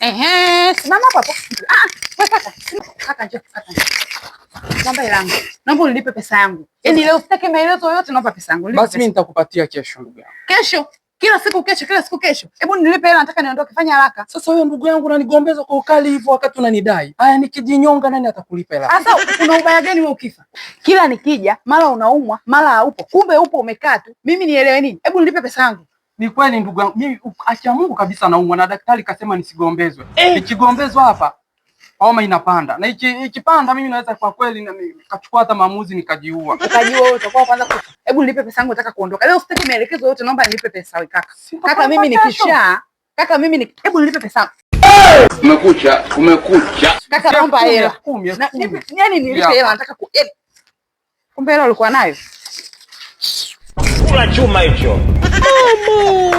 Ehe, simama hapo hapo. Ah, wewe kaka, kaka njoo, kaka njoo. Naomba hela yangu. Naomba unilipe pesa yangu. Yaani leo sitaki maelezo yoyote, naomba pesa yangu. Basi mimi nitakupatia kesho ndugu yangu. Kesho? Kila siku kesho, kila siku kesho. Hebu nilipe hela, nataka niondoke, fanya haraka. Sasa wewe ndugu yangu unanigombeza kwa ukali hivyo wakati unanidai. Haya, nikijinyonga nani atakulipa hela? Sasa una ubaya gani wewe ukifa? Kila nikija mara unaumwa, mara haupo. Kumbe upo umekaa tu. Mimi nielewe nini? Hebu nilipe pesa yangu. Ni kweli ndugu yangu, mimi acha Mungu kabisa naumwa na daktari kasema nisigombezwe. Nikigombezwa hapa homa inapanda. Na ikipanda mimi naweza kwa kweli nikachukua hata maamuzi nikajiua. Ukajiua wewe utakuwa kwanza kufa. Hebu nilipe pesa yangu, nataka kuondoka. Leo sitaki maelekezo yote, naomba nilipe pesa wewe kaka. Kaka mimi nikisha, kaka mimi ni hebu nilipe pesa. Kumekucha, kumekucha. Kaka naomba hela. Yaani nilipe hela, nataka ku yaani kumbe hela ulikuwa nayo. Kula chuma hicho. Mama.